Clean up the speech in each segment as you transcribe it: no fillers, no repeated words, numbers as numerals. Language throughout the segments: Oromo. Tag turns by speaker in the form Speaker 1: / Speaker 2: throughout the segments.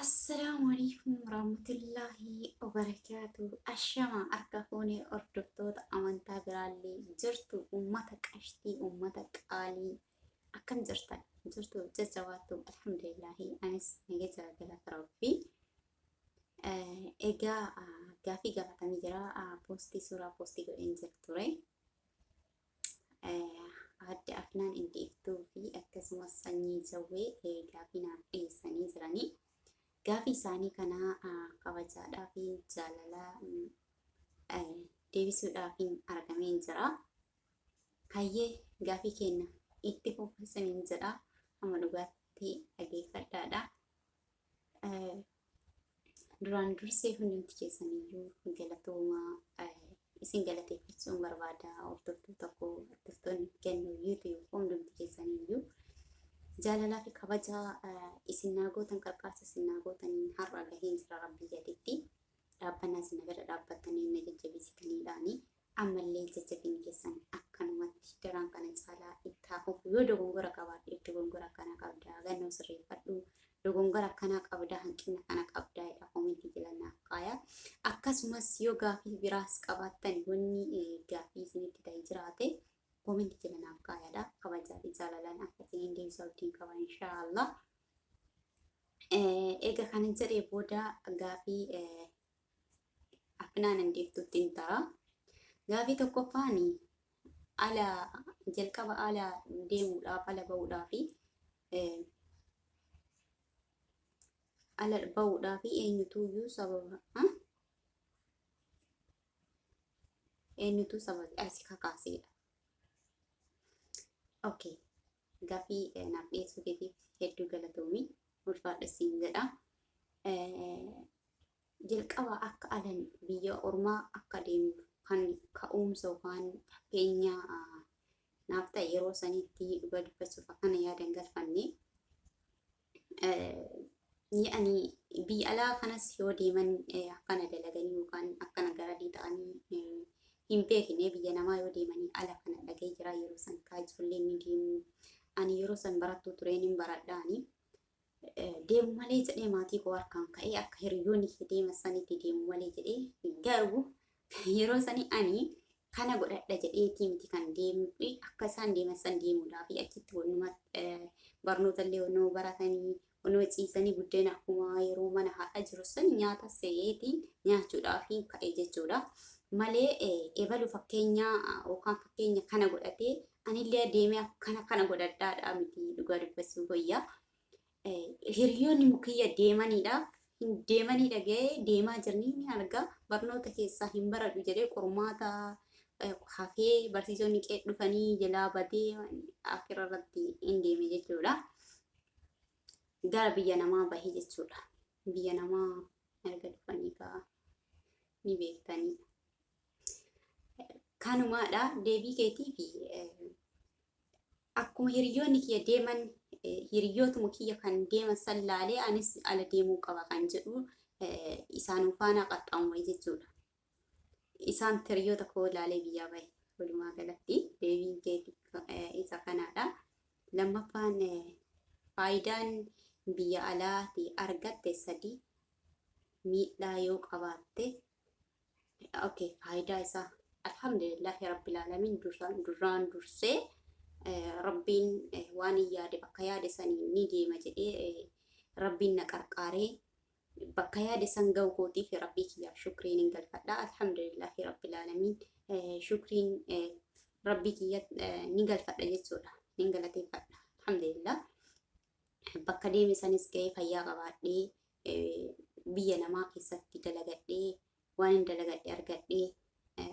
Speaker 1: Assalaamu alaikum warahmatullaahi wabarakaatu. Ashama harka fuunee hordoftoota amantaa biraallee jirtu ummata qashtii ummata qaalii akkam jirtan jirtu jajjabaattu alhamdulillaahi anis naga jira galata rabbii. Egaa gaafii gaafatamee jira poostii suuraa poostii godheen jira ture. Aadde Afnaan Indeeftuu fi akkasumas Sanyii Jawwee gaafii naaf dhiyeessanii jiranii. Gaafii isaanii kana kabajaadhaa fi jaalalaa deebisuudhaaf argameen jira. Hayyee gaafii keenya itti fufa isiniin jedha. Amma dhugaatti dhageeffadhaadha. Duraan dursee hundumti keessaniyyuu galatoomaa isin galateeffachuun barbaada. Hordoftoota koo hordoftoonni Gannoo YouTube hundumti keessaniyyuu jaalalaa fi kabaja isin naa gootan qarqaarsa isin naa gootaniin har'a gaheen jira rabbii gaditti. Dhaabbannaa isin na bira dhaabbattanii na jajjabeessitaniidhaani. Ammallee jajjabinni keessan akkanumatti daraan kana caalaa itti haa fufu. Yoo dogongora qabaadhe dogongora akkana qabda gannoo sirreeffadhu dogongora akkanaa qabda hanqina kana qabda jedha koomentii jala naaf kaaya. Akkasumas yoo gaafii biraas qabaattan wanni gaafii isinitti ta'e jiraate koomentii jala naaf kaayadha. Kabajaa fi jaalalaan akka isiniin deebisu abdiin qaba inshaallah. Egaa kana jedhee booda gaafii Afnaan Indeeftuutti hin ta'a. Gaafii tokkoffaan ala jalqaba ala deemuudhaaf ala ba'uudhaaf ala ba'uudhaaf eenyutuyyuu sababa eenyutu sababa asi kakaaseedha. Okay. Gaafii naaf dhiyeessuu keetiif hedduu galatoomi. Ulfaadha siin jedha. Jalqaba akka alan biyya ormaa akka deemu kan ka'umsa yookaan fakkeenya naaf ta'e yeroo sanitti dhugaa dubbachuuf akkana yaada hin galfanne. Ani biyya alaa kanas yoo deeman akkana dalaganii yookaan akkana garadii ta'anii hin beekne biyya namaa yoo deemanii ala kana dhagee jira yeroo san kaa ijoolleen ni deemu. Ani yeroo san barattuu tureen hin baradhaani. Deemu malee jedhee maatii koo harkaan ka'ee akka hiriyoonni kee deeman sanitti deemu malee jedhee garuu yeroo sanii ani kana godhadha jedheetii miti kan deemu fi akka isaan deeman san deemuudhaa fi achitti wannuma barnoota illee wannuma baratanii wannuma ciisanii buddeena akkuma yeroo mana haadha jiru san nyaata se'eetiin nyaachuudhaa fi ka'e jechuudha. Malee ebalu fakkeenya yookaan fakkeenya kana godhatee anillee deemee akkana kana godhadhaadhaa miti dhugaa dubbachuu wayyaa. Hiriyoonni mukiyya deemaniidha. Hin deemanii dhaga'ee deemaa jiranii ni arga. Barnoota keessaa hin baradhu jedhee qormaata hafee barsiisonni qe'ee dhufanii jalaa badee akira irratti hin deeme jechuudha. Gara biyya namaa bahe jechuudha. Biyya namaa erga dhufanii kaa ni beektanii. Kanumaadha deebii keetii fi akkuma hiriyoonni kiyya deeman hiriyootuma kiyya kan deeman san laalee anis ala deemuu qaba kan jedhu isaan faana qaxxaamure jechuudha. Isaan hiriyoota koo laalee biyyaa bahe walumaa galatti deebiin keeti isa kanaadha. Lammaffaan faayidaan biyya alaati argatte sadi miidhaa yoo qabaatte okay faayidaa isaa alhamdulillahi rabbil alamin duraan dursee rabbiin waan hin yaade bakka yaade saniin ni deema jedhee rabbiin na qarqaaree bakka yaade san ga'u kootiif rabbii kiyyaaf shukriin hin galfadha alhamdulillahi rabbil alamin shukriin rabbii kiyya ni galfadha jechuudha ni galateeffadha alhamdulillah bakka deeme sanis ga'ee fayyaa qabaadhee biyya namaa keessatti dalagadhee waan hin dalagadhe argadhee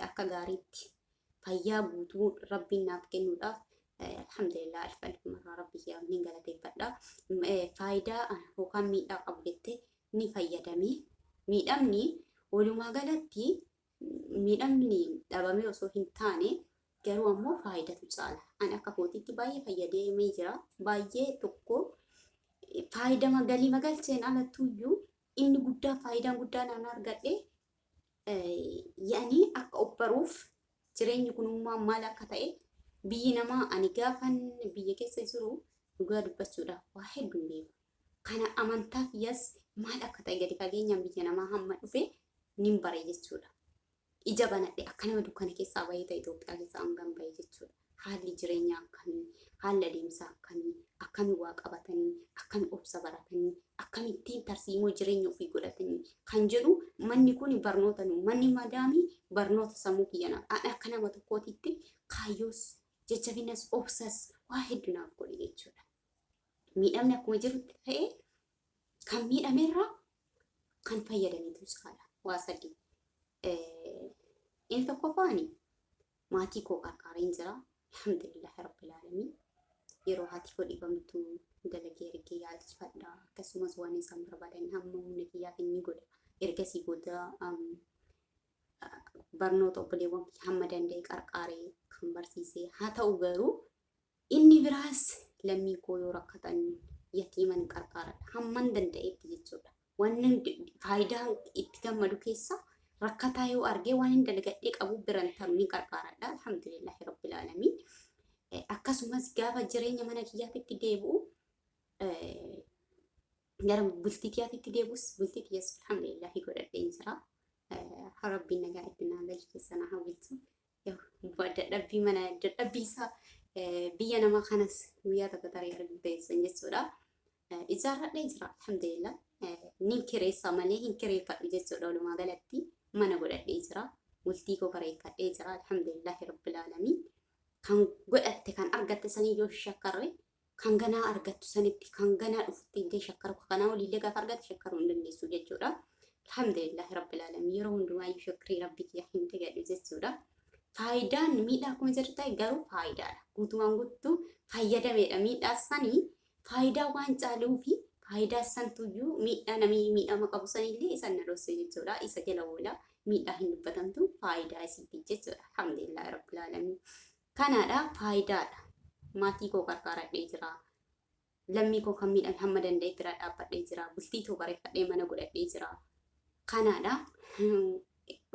Speaker 1: akka gaariitti fayyaa guutuu rabbiin naaf kennuudhaaf alhamdulillah alfa alf marraa rabbi kiyyaaf ni galateeffadha. Faayidaa yookaan miidhaa qabu jettee ni fayyadamee miidhamni walumaa galatti miidhamni dhabamee osoo hin taane garuu ammoo faayidatu caala. Ani akka kootiitti baay'ee fayyadamee jira. Baay'ee tokko faayidama galii magalcheen alattuyyuu inni guddaa faayidaan guddaan an argadhe yaani akka of baruuf jireenyi kunummaa maal akka ta'e biyyi namaa ani gaafan biyya keessa jiru dhugaa dubbachuudhaaf waa hedduu hin beeku. Kana amantaa kiyyas Maal akka ta'e gadi fageenyaan biyya namaa hamma dhufe nin bare jechuudha. Ija banadhe akka nama dukkana keessaa bahee ta'e Itoophiyaa keessaa hangan bahe jechuudha. Haalli jireenyaa akkamii, haalli adeemsaa akkamii, akkamii waa qabatanii, akkamii obsa baratanii, akkamittiin tarsiimoo jireenya ofii godhatanii kan jedhu manni kun barnoota nu manni madaamii barnoota sammuu kiyya naaf ani akka nama tokkootitti kaayyoos jajjabinas obsas waa hedduu naaf godhe jechuudha. Miidhamni akkuma jirutti ta'ee kan miidhamerraa kan fayyadametu caala. Waa sadii. Inni tokkoffaani maatii koo qarqaareen jira. Alhamdulillahi rabbil aalamiin. Yeroo haati koo dhibamtu dalagee ergee yaalchifadha. Akkasumas waan isaan barbaadan hamma humna kiyyaatiin ni godha. Ergasii booda barnoota obboleewwan kiyya hamma danda'e qarqaaree kan barsiise. Haa ta'u garuu Inni biraas lammii koo yoo rakkatan yatiiman qarqaaradha. Hamman danda'etti jechuudha. Waan faayidaa itti gammadu keessa rakkataa yoo argee waan hin dalagadhee qabu biran taru ni qarqaaradha. Alhamdulillahi rabbil aalamiin. Akkasumas gaafa jireenya mana kiyyaatitti deebi'u gara bultii kiyyaatitti deebi'us bultii kiyyas alhamdulillahi godhadheen jira. Rabbiin nagaa itti naa galche sana hawwitu. Dadhabbii mana dadhabbii isaa biyya namaa kanas guyyaa tokko tarii arguu teessan jechuudha. Ijaarradhee jira alhamdulillah. Nin kireessa malee hin kireeffadhu jechuudha walumaa galatti mana godhadhee jira. Bultii koo bareeffadhee jira alhamdulillahi rabbil aalamiin. Kan godhatte kan argatte sanii yoo shakkarre kan ganaa argattu sanitti kan ganaa dhufutti illee shakkaru kanaa oliillee gaafa argatte shakkaruu hin dandeessu jechuudha. Alhamdulillahi rabbil aalamiin yeroo hundumaayyuu shukrii rabbi kiyya hin dagadhu jechuudha. Faayidaan miidhaa akkuma jedhu ta'e garuu faayidaadha. Guutumaan guutuu fayyadameedha miidhaa sanii faayidaa waan caaluu fi faayidaa santuyyuu miidhaa namni miidhama qabu sanillee isa na dhosse jechuudha. Isa jala oola miidhaa hin dubbatamtu faayidaa isiiti jechuudha. Alhamdulillahi rabbil aalamiin. Kanaadha faayidaadha. Maatii koo qarqaaradhee jira. Lammii koo kan miidhame hamma danda'e bira dhaabbadhee jira. Bultii too bareeffadhee mana godhadhee jira. Kanaadha.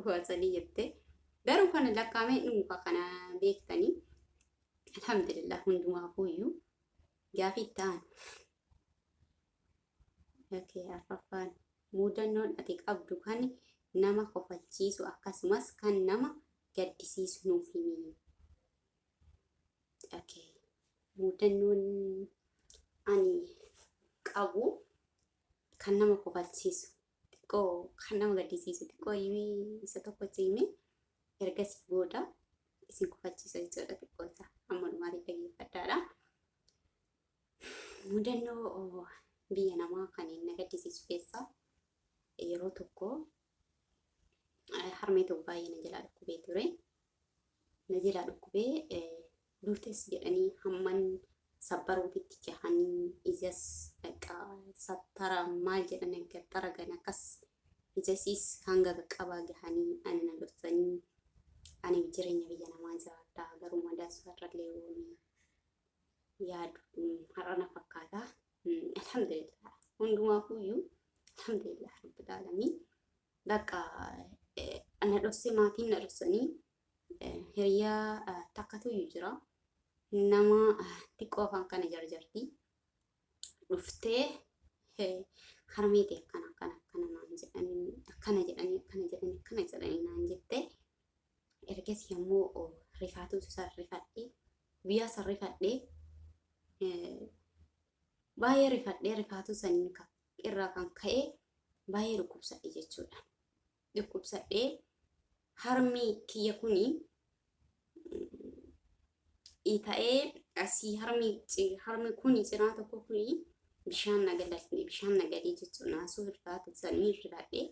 Speaker 1: Waa sadii jette. Garuu kana lakkaa'amee dhuunfaa kana beektanii. Alhamdulillah hundumaafuuyyuu gaafii itti aanu. Okay, arfaffaan mudannoon ati qabdu kan nama kofalchiisu akkasumas kan nama gaddisiisu nuuf himi. Okay. Mudannoon ani qabu kan nama kofalchiisu xiqqoo kan nama gaddisiisu xiqqoo himee isa tokkotti himee ergasii booda isin kofalchiisa jechuudha xiqqoo isaa amma dhumaatti dhaggeeffadhaadha. Mudannoo biyya namaa kan na gaddisiisu keessaa yeroo tokko harmee tokko baay'ee na jalaa dhukkubee ture. Na jalaa dhukkubee duutes jedhanii hamman sabbaruutitti gahanii ijas dhaqa sattara maal jedhan gaxxaragan akkas ijasiis hanga qaqqabaa gahanii ani na dursanii ani jireenya biyya namaa jiraadha garuu madaa sufarrallee oolii yaadu har'a na fakkaata. Alhamdulillah hundumaafuyyuu alhamdulillah rabbil aalamiin. Bakka na dhosse maatiin na dhossanii hiriyaa takkatuyyuu jira. Nama xiqqoo afaan kana jarjarti. Dhuftee harmee ta'e akkana akkana akkana naan jedhanii akkana jedhanii akkana jedhanii akkana jedhanii naan jette. Ergasii ammoo rifaatuu san rifadhe guyyaa san rifadhe baay'ee rifadhee rifaatuu saniin irraa kan ka'e baay'ee dhukkubsadhe jechuudha. Dhukkubsadhee harmi kiyya kuni ta'ee asii harmi harmi kuni cinaa tokko kuni bishaan na galalne bishaan na galee jechuudha. Naasuu rifaatuu sanii rifadhee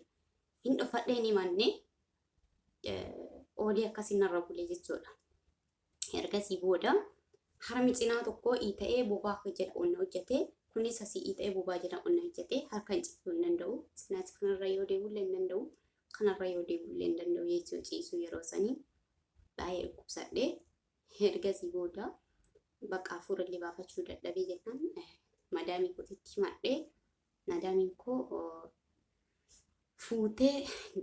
Speaker 1: hin dhofadhee ni manne oolii akkasii narra bule jechuudha. Ergasii booda harmi cinaa tokko iita'ee bobaa jala onna hojjete. Kunis asii iita'ee bobaa jala onna hojjete. Harka hin ciisuu hin danda'u. Cinaacha kanarra yoo deebi'ullee hin danda'u. Kanarra yoo deebi'ullee hin danda'u jechuu ciisuu yeroo sanii baay'ee dhukkubsadhe. Ergasii booda bakka hafuurallee baafachuu dadhabee jennaan madaamii kootitti himadhee madaamiin koo fuutee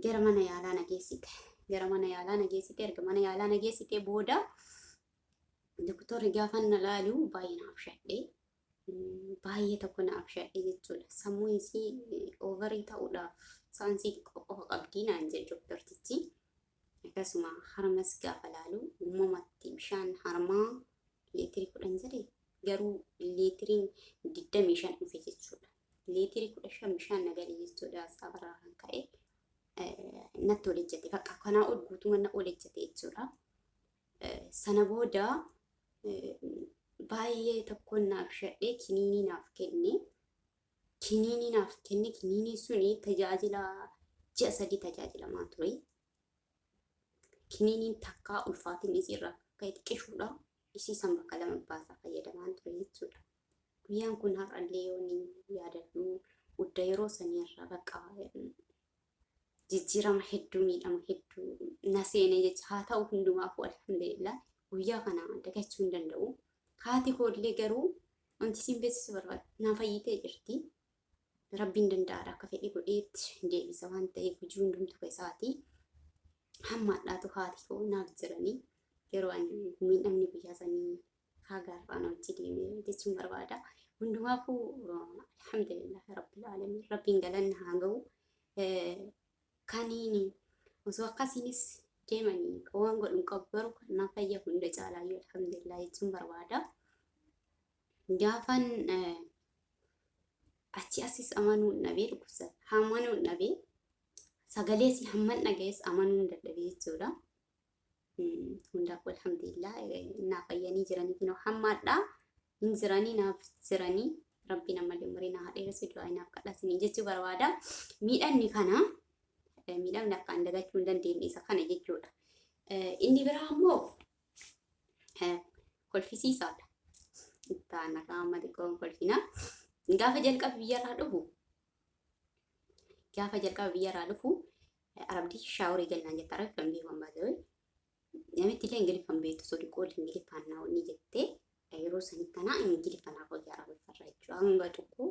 Speaker 1: gara mana yaalaa na geessite. Gara mana yaalaa na geessite. Erga mana yaalaa na geessite booda doktorri gaafa na laalu baay'ee naaf shadhe. Baay'ee tokko na abshadhe jechuudha. Sammuun isii overii ta'uudhaaf saansii xiqqoo qofa qabdii naan jedhe doktortichi. Akkasuma harmas gaafa laalu uumamatti bishaan harmaa leetirii 10 jedhe garuu leetiriin 25 dhufe jechuudha. Leetirii 15 bishaan na gale jechuudha sabaraa kan ka'e natti ol ejjate bakka kanaa ol guutuma na ol ejjate jechuudha. Sana booda baay'ee tokkoon naaf shadhee kiniinii naaf kenne. Kiniinii naaf kenne kiniinii suni tajaajila ji'a 3 tajaajilamaa ture. Kiniiniin takkaa ulfaatinni isii irraa ka'e xiqqishuudha. Isii san bakka lama baasaa fayyadamaan ture jechuudha. Guyyaan kun har'allee yoo ni yaadadhu udda yeroo sanii irraa bakka jijjiirama hedduu miidhama hedduu na seene jecha haa ta'u hundumaafuu alhamdulillah guyyaa kana dagachuu hin danda'u. Haati koollee garuu wanti isin beeksisuu barbaadu naa fayyitee jirti. Rabbiin danda'aadha akka fedhe godheetti deebisa waan ta'eef hojii hundumtu isaati. Hamma hadhaatu haati koo naaf jiranii yeroo ani miidhamni guyyaa sanii haga har'aan hojii deeme jechuun barbaada. Hundumaafuu alhamdulillah rabbil aalamiin rabbiin galanni haa ga'u. Kaniin osoo akkasiinis deemanii waan godhu hin qabu garuu kan na fayya hunda caalaayyuu alhamdulillah jechuun barbaada. Gaafan achi asis amanuu hin dhabee dhukkubsata. Amanuu hin dhabee sagalee si hamman dhaga'es amanuu hin dadhabee jechuudha. Hundaafuu alhamdulillah naa fayyanii jiranii kunoo hammaadha hin jiranii naaf jiranii rabbiin ammallee umurii naa haa dheeressu du'aa naaf kadhaa isiniin jechuu barbaada. Miidhamni kana miidhamni akkaan dagachuu hin dandeenye isa kana jechuudha. Inni biraa immoo kolfisiisaadha. Itti aanaa amma xiqqoo kolfina. Gaafa jalqaba biyyarraa dhufu gaafa jalqaba biyyarraa dhufu Arabdi shaaworii galnaan jette Arabiffan beeku an baasee namitti illee Ingiliffan beektu osoo xiqqoo Ingiliffaan naa wanni jettee yeroo sanitti tanaa Ingiliffa naaf hojii Arabiffarra jechuudha. Hanga tokko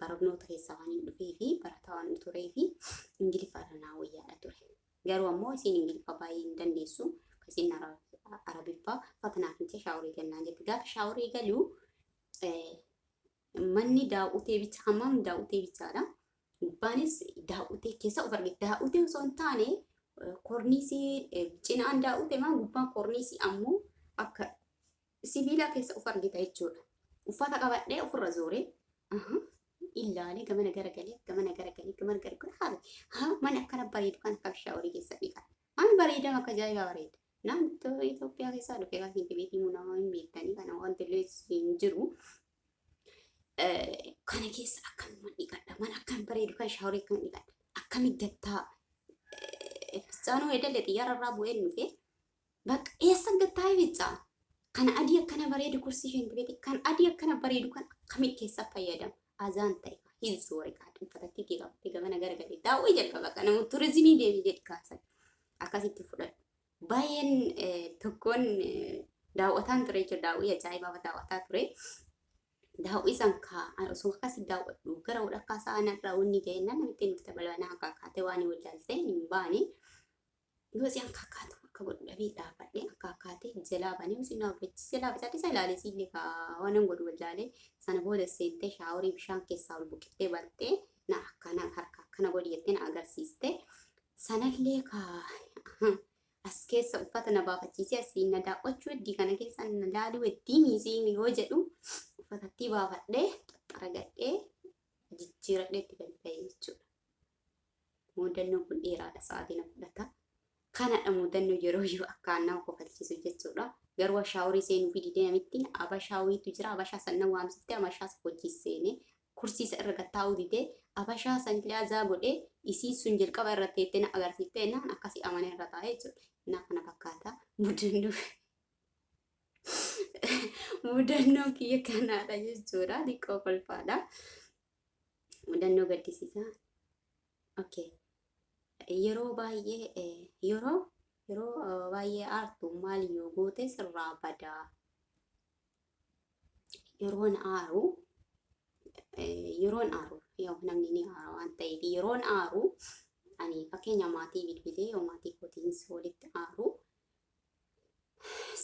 Speaker 1: barnoota keessaa waan hin dhufee fi barataa waan turee fi Ingiliffaarra naa wayyaadha ture. Garuu ammoo isiin Ingiliffa baay'ee hin dandeessu. Isiin Arabiffaa uffata naaf hin shaaworii galnaan jette. Gaafa shaaworii galuu manni daaw'utee bicha hammam daaw'utee bichaadha. Gubbaanis daaw'utee keessa of argite. Daaw'utee osoo hin taane korniisii cinaan daaw'ute maa gubbaan korniisii ammoo akka sibiilaa keessa of argita jechuudha. Uffata qabadhee ofirra zooree ilaalee gamana garagalee gamana garagalee gamana garagalee haala haa mana akkana bareedu kan akka shaaworii keessa dhiqan. Waan bareedaa akka ajaa'ibaa bareeda. Naannoo Itoophiyaa keessaa dhufe kan hin beekimu nama hin beektanii kana wanti illee hin jiru. Kana keessa akkamiin dhiqadha mana akkam bareedu kan shaaworii akkam dhiqadha akkamiin gattaa ficcaanuu edalle xiyyaara irraa bu'een dhufe bakka eessa gattaa ficcaan kan adii akkana bareedu kursii isheen beeti kan adii akkana bareedu kan akkamiin keessa fayyadamu azaan ta'e hin soore kaadhi uffatatti qabattee gamana garagalee daawwii jalqaba kana turizimii deemi jedhi kaasan akkasitti fudhadhu. Baay'een tokkoon daawwataan ture jechuudha. Daawwii ajaa'ibaa daawwataa ture. Daawwii san kaa osoo akkasi daawwadhu gara walakkaa sa'a narraa wanni ga'e naan namitti nuti balbala akkaakaatee waan wallaalte hin baane. Yoo si akkaakaatu akka godhu dhabee dhaabadhee akkaakaatee jalaa banee osoo na hubbachi jalaa bacadhe isa ilaalee siillee kaa waan hin godhu wallaalee sana booda seentee shaaworii bishaan keessaa ol buqiftee baltee na akkana harka akkana godhi jettee na agarsiiste. Sanallee kaa as keessa uffata na baafachiisee asiin na daawwachuu heddii kana keessa na laaluu heddii miisii yoo jedhu uffatattii baafadhee xaxxaragadhee jijjiiradhee itti gadi ba'e jechuudha. Mudannoon kun dheeraadha sa'aatii na fudhata. Kanadha mudannoo yeroo yoo akkaan nama kofalchiisu jechuudha. Garuu shaaworii seenuu fi didee namitti abashaa wayiitu jira abashaa san na waamsifte abashaa hojii seenee kursii isa irra gad taa'uu didee abashaa sanillee azaa godhee isiin sun jalqaba irra teettee na agarsiiftee jennaan akkasii amanee irra taa'ee jechuudha. Innaa kana fakkaata mudannoo mudannoo kiyya kanaadha jechuudha. Xiqqoo kolfaadha. Mudannoo gaddisiisaa. Okay. Yeroo baay'ee yeroo yeroo baay'ee aartu maal yoo goote sirraa badaa. Yeroon aaru yeroon aaru yoo namni ni aara waan ta'eef yeroon aaru ani fakkeenya maatii bilbilee yoo maatii kootiin walitti aaru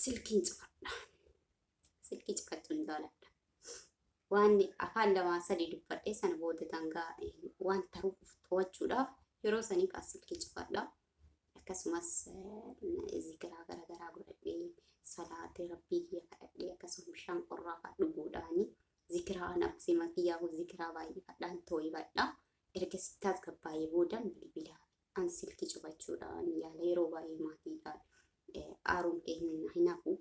Speaker 1: silkiin cufadha. Silkii cufachuun jaaladha. Waan afaan lamaa sadii dubbadhee sana booda dangaa waan taruuf to'achuudhaaf yeroo saniif as silkii cufadha. Akkasumas zikiraa garaagaraa godhadhee salaatee rabbii kiyya kadhadhee akkasuma bishaan qorraa fa'aa dhuguudhaani zikiraa nafsima kiyyaaf zikiraa baay'ifadhaan too'ibadha. Erga sitti tasgabbaa'ee boodan bilbila an silkii cufachuudhaan yaala yeroo baay'ee maatiidhaan aaruun kee hin hafu.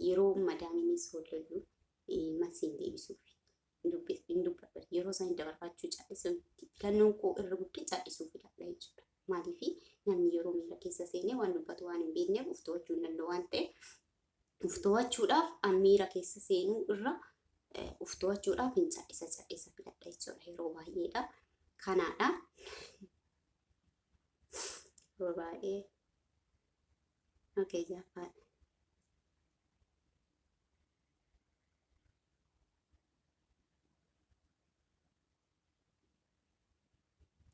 Speaker 1: Yeroo madaamiinis hollollu masiin deebisuuf hin dubbadhu. Yeroo isaan dabarfachuu callisuu filannoon koo irra guddaa callisuu filadha jechuudha. Maaliif namni yeroo miira keessa seenee waan dubbatu waan hin beekneef of to'achuu hin danda'u waan ta'eef of to'achuudhaaf an miira keessa seenuu irra of to'achuudhaaf hin callisa callisa filadha jechuudha yeroo baay'eedha. Kanaadha. Yeroo baay'ee. Okay, jaffaadha.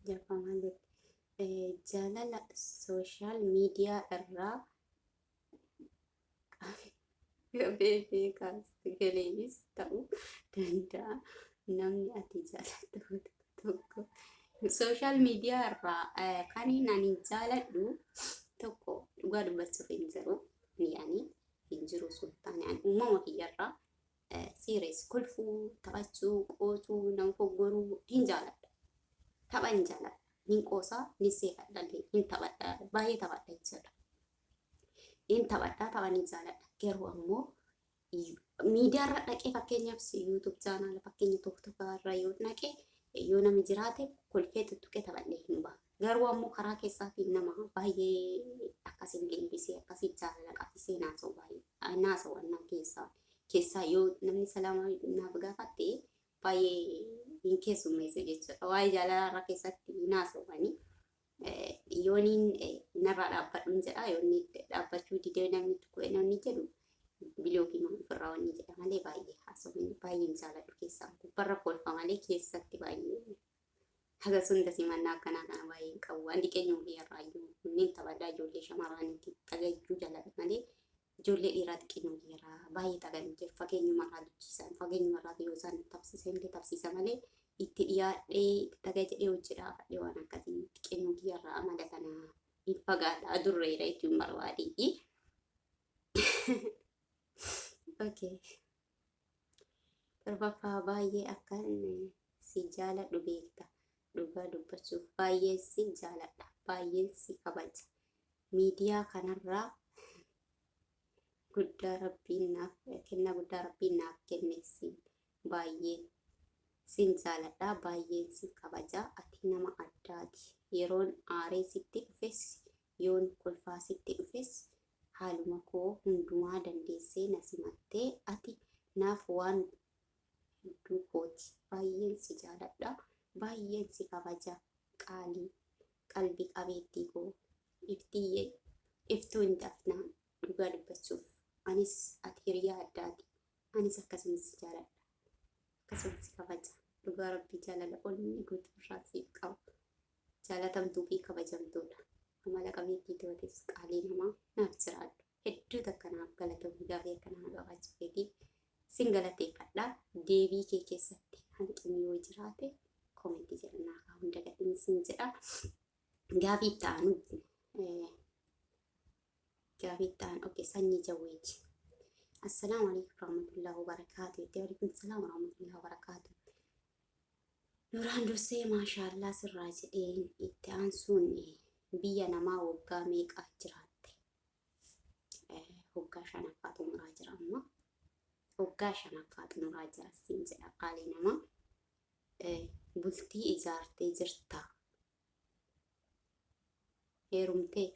Speaker 1: Jaffaa maal jette? Jaalala sooshaal miidiyaa irraa qabee galeenis ta'uu danda'a. Namni ati jaalattu tokko sooshaal miidiyaa irraa kan ani jaaladhu tokko dhugaa dubbachuuf hin jiru. Yaani hin jiru osoo hin taane ani uumama kiyyarraa serious kolfuu, taphachuu, qoosuu, nama foggoruu hin jaaladha. Tapha hin jaaladha. Nin qoosaa, nin seefadha illee, hin taphadha, baay'ee taphadha jechuudha. Hin taphadha, tapha ni jaaladha. Garuu ammoo miidiyaarra dhaqee fakkeenyaaf YouTube chaanaala fakkeenya tokko tokko irra yoo dhaqe yoo namni jiraate kolfee tuttuqee taphadhee hin ba'a. Garuu ammoo karaa keessaatiin nama baay'ee akkasiin leenjisee akkasii jaalala qabsisee naasa'u baay'ee naasa'u annaa keessaa keessaa yoo namni salaama naaf gaafatte baay'ee hin keessummeessu jechuudha. Waa'ee jaalalaa irra keessatti naasa'uwani. Yooniin narraa dhaabbadhuun jedha yoonni dhaabbachuu didee namni tokko namni jedhu bilookii maa ofirraa wanni jedha malee baay'ee haasawni baay'een jaaladhu keessaa gubbarra kolfa malee keessatti baay'ee haga sunda simannaa akkanaa kana baay'ee hin qabu. Wanti keenya olii irraa iyyuu kunneen taphadaa ijoollee shamarraniitti tagayyuu jaalladha malee ijoollee dhiiraa xiqqeenya olii irraa baay'ee tagan jiru. Fageenyuma irraa duchiisan fageenyuma irraa yoo isaan tapsiisan illee tapsiisa malee itti dhiyaadhee itti taga jedhee hojjedhaa fadhee waan akkasii xiqqeenya olii irraa amala kana hin fagaadha adurreedha jechuun barbaadeeti. Okay. Torbaffaa baay'ee akkan si jaaladhu beekta. Dhugaa dubbachuuf baay'een si jaaladha. Baay'een si kabaja. Miidiyaa kanarraa guddaa rabbiin naaf kennaa guddaa rabbiin naaf kenne si baay'een sin jaaladha. Baay'een si kabaja. Ati nama addaati. Yeroon aaree sitti dhufes yoon kolfaa sitti dhufes haaluma koo hundumaa dandeessee na simattee ati naaf waan hedduu kooti. Baay'een si jaaladha. Baay'een si kabaja. Qaalii qalbii qabeettii koo iftiyyee iftuu hin dafnaa dhugaa dubbachuuf anis ati hiriyaa addaati. Anis akkasumas si jaaladha. Akkasumas si kabaja. Dhugaa rabbii jaalala onnee guutuu irraa siif qaba. Jaalatamtuu fi kabajamtuudha. Amala qabeettii tootes qaalii namaa naaf jiraadhu. Hedduu takka naaf galatoomi gaafii akkanaa na gaafachuu keetiif sin galateeffadha. Deebii kee keessatti hanqinni yoo jiraate koomentii jala naa kaa'uu hin dagatin sin jedha. Gaafii itti aanu gaafii itti aanu okay sanyii jawweeti. Assalaamu alaikum warahmatullahi wabarakaatuh. Waalaikum salaam warahmatullahi wabarakaatuh. Duraan dursee maashaallaa sirraa jedheen itti aansuun biyya namaa waggaa meeqa jiraatte? Waggaa shanaffaa xumuraa jira amma. Waggaa shanaffaa xumuraa jira siin jedha qaalii namaa. Bultii ijaartee jirta. Heerumtee?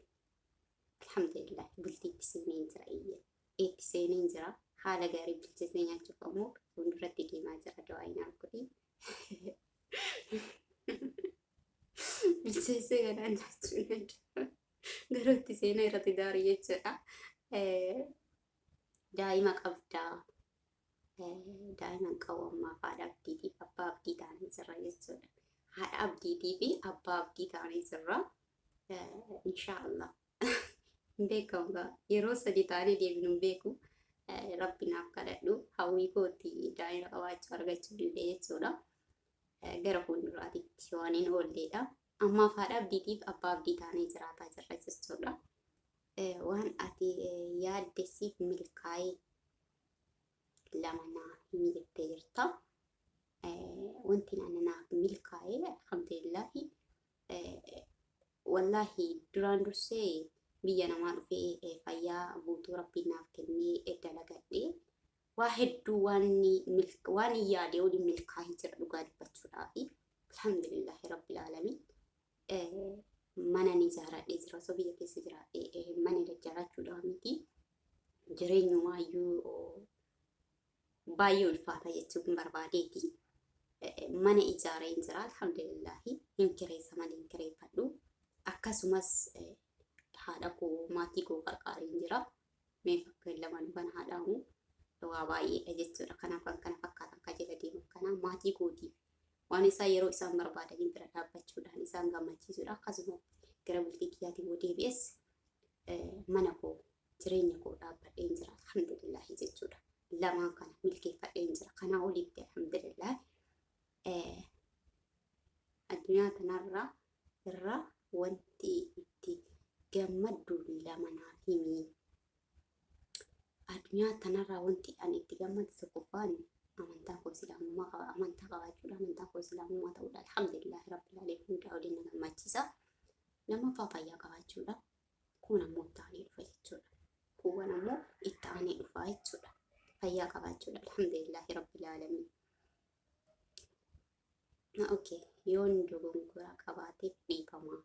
Speaker 1: Alhamdulillah bultiitti seeneen jira iyyee. Itti seeneen jira. Haala gaarii bilcheessee nyaachuuf ammoo fuulduratti deemaa jira du'aa naaf godhi. Bilcheessee ganaa nyaachuu danda'a. Garuu itti seenee irratti daaru jechuudha. Daa'ima qabdaa. Daa'ima hin qabu ammaaf haadha abdiitiif abbaa abdii taanee jirra jechuudha. Haadha abdiitii fi abbaa abdii taanee jirra. Inshaallah. Hin beekamu gaa. Yeroo sadi taanee deebinu hin beeku. Rabbi naaf kadhadhu hawwii kootti daa'ima qabaachuu argachuu illee jechuudha. Gara fuulduraatitti waan hin oolleedha. Ammaaf haadha abdiitiif abbaa abdii taanee jiraataa jirra jechuudha. Waan ati yaadde siif milkaa'ee lama naa himi jettee jirta. Wanti ani naaf milkaa'e alhamdulillahi wallaahi duraan dursee biyya namaa dhufee fayyaa guutuu rabbiin naaf kennee dalagadhee waa hedduu waan waan hin yaade waliin milkaa'ee jira dhugaa dubbachuudhaafi alhamdulillahi rabbil aalamiin. Mana ni ijaaradhee jira osoo biyya keessa jiraadhee mana ijaarrachuudhaa miti jireenyumaayyuu baay'ee ulfaata jechuun barbaadeeti. Mana ijaareen jira alhamdulillahi hin kireessa malee hin kireeffadhu. Akkasumas haadha koo maatii koo qarqaareen jira. Mee fakkeenya lamaan kana haadhaamu waa baay'eedha jechuudha. Kanaaf kan kana fakkaatan kan jala deeman kana maatii kootiif waan isaan yeroo isaan barbaadanii bira dhaabbachuudhaan isaan gammachiisuudha. Akkasumas gara bultii kiyyaatiin yoo deebi'es mana koo jireenya koo dhaabbadheen jira alhamdulillahi jechuudha. Lamaan kana milkeeffadheen jira. Kanaa olitti alhamdulillah addunyaa tanarraa irraa wanti itti gammaddu lama naaf himi. Addunyaa tanarraa wanti ani itti gammadu tokkoffaan amantaa koo islaamummaa qaba amantaa qabaachuudha amantaa koo islaamummaa ta'uudha alhamdulillah rabbil aalamiin hundaa oliin na gammachiisa. Lammaffaa fayyaa qabaachuudha. Kun ammoo itti aanee dhufa jechuudha. Kuuwwan ammoo itti aanee dhufa jechuudha. Fayyaa qabaachuudha alhamdulillahi rabbil aalamiin. Okay, yoon dogongora qabaateef dhiifama.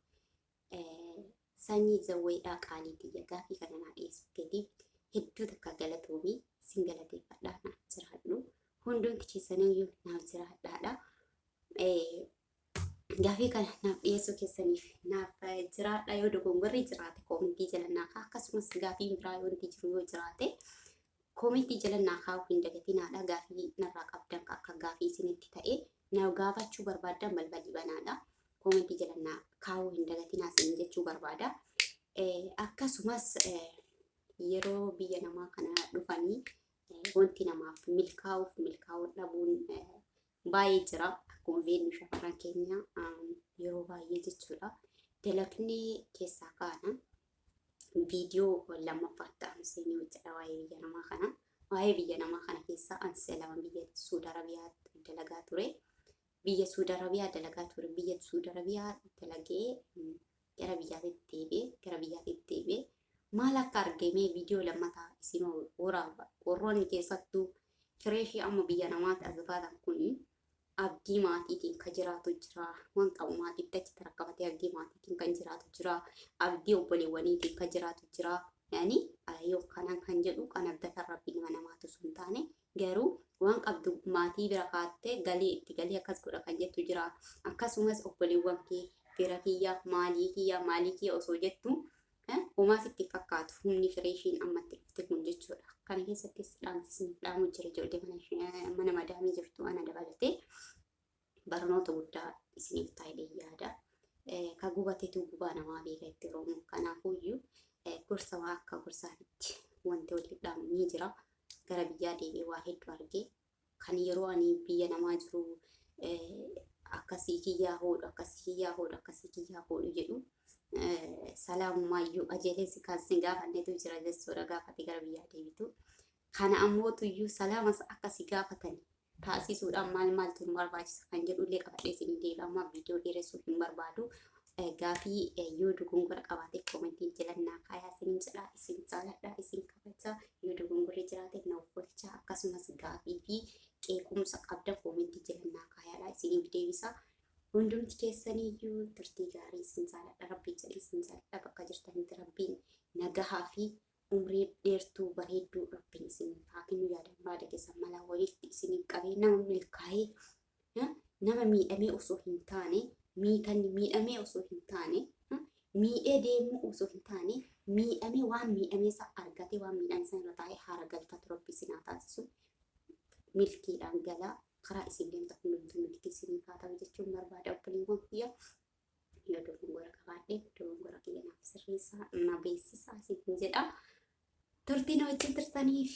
Speaker 1: Sanyii zawweedhaa qaalii tiyya gaafii kana naa dhiyeessuu keetiif hedduu takka galatoomii sin galateeffadhaa naaf jiraadhu. Hundumti keessaniyyuu naaf jiraadhaadha. Gaafii kana naaf dhiyeessuu keessaniif naaf jiraadha yoo dogongorri jiraate koomentii jala naa kaa'aa akkasumas gaafiin biraa yoo wanti jiru yoo jiraate koomentii jala naa kaa'uu hin dagatinaadha gaafii narraa qabdan akka gaafii isinitti ta'e na gaafachuu barbaaddan balballi banaadha koomentii jala naa kaa'uu hin dagatinaa isin jechuu barbaada akkasumas yeroo biyya namaa kana dhufanii wanti namaaf milkaa'uuf milkaa'uu dhabuun baay'ee jira. Akkuma beeknu shamarran keenya yeroo baay'ee jechuudha. Dalagni keessaa kaana viidiyoo lammaffaatti aansee ni hojjedha waa'ee biyya namaa kana. Waa'ee biyya namaa kana keessaa aansee lama biyya Suudi Arabiyaa dalagaa ture. Biyya Suudi Arabiyaa dalagaa ture. Biyya Suudi Arabiyaa dalagee gara biyyaatti deebi'e. Gara biyyaatti deebi'e. Maal akka argame viidiyoo lammataa isin waraaba. Warroonni keessattuu fireeshii amma biyya namaatti as baatan kun abdii maatiitiin kan jiraatu jira. Waan qabu maatiitti achi tarakkafatee abdii maatiitiin kan jiraatu jira. Abdii obboleewwaniitiin kan jiraatu jira. Yani yoo kanan kan jedhu kan abdatan rabbi nama namaatu sun taane garuu waan qabdu maatii bira kaattee galii itti galii akkas godha kan jettu jira. Akkasumas obboleewwan kee fira kiyya maalii kiyya maalii kiyya osoo jettu homaa sitti fakkaatu humni fireeshiin ammatti dhufte kun jechuudha. Kana keessattis dhaamsi isiniif dhaamu jira ijoollee mana madaamii jirtu ana dabalatee barnoota guddaa isiniif taa'ee yaada. Ka gubatetu gubaa namaa beeka itti Oromoo. Kanaafuyyuu gorsa waa akka gorsaatitti wanti waliif dhaamu ni jira. Gara biyyaa deebi'ee waa hedduu argee kan yeroo ani biyya namaa jiru akkasii kiyyaa hoodhu akkasii kiyyaa hoodhu akkasii kiyyaa hoodhu jedhu salaamummaayyuu ajeelee si kan sin gaafannetu jira jechuudha gaafate gara biyyaa deebitu. Kana ammoo tuyyuu salaamas akka si gaafatan taasisuudhaan maal maaltu nu barbaachisa kan jedhullee qabadhee isin deebi'a amma viidiyoo dheeressuuf hin barbaadu. Gaafii yoo dogongora qabaate koomentiin jalannaa kaayaa isiniin jedha isin jaaladha isin kabaja yoo dogongorri jiraate na offolcha akkasumas gaafii fi qeequmsa qabda koomentii jalannaa kaayaadha isiniif deebisa. Hundumti keessaniyyuu turtii gaarii isin jaaladha rabbii jedhee isin jaaladha bakka jirtanitti rabbiin nagahaa fi umrii dheertuu bareedduu rabbiin isiniif haa kennu yaada muraada keessan malaa walitti isiniif qabee nama milkaa'ee nama miidhamee osoo hin taane miitan miidhamee osoo hin taane miidhee deemuu osoo hin taane miidhamee waan miidhamee isa argatee waan miidhame sana irra taa'ee haara galfatu rabbi isin haa taasisu milkiidhaan galaa karaa isin deemtan hundumtuu milkii isiniif haa ta'u jechuun barbaada obboleewwan kiyya yoo dogongora qabaadhe dogongora kiyya naaf sirreessaa na beeksisaa isin jedha turtii na wajjin turtaniif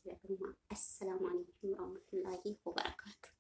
Speaker 1: Galatoomaa. Assalaamu alaikum warahmatullaahi wabarakaatu.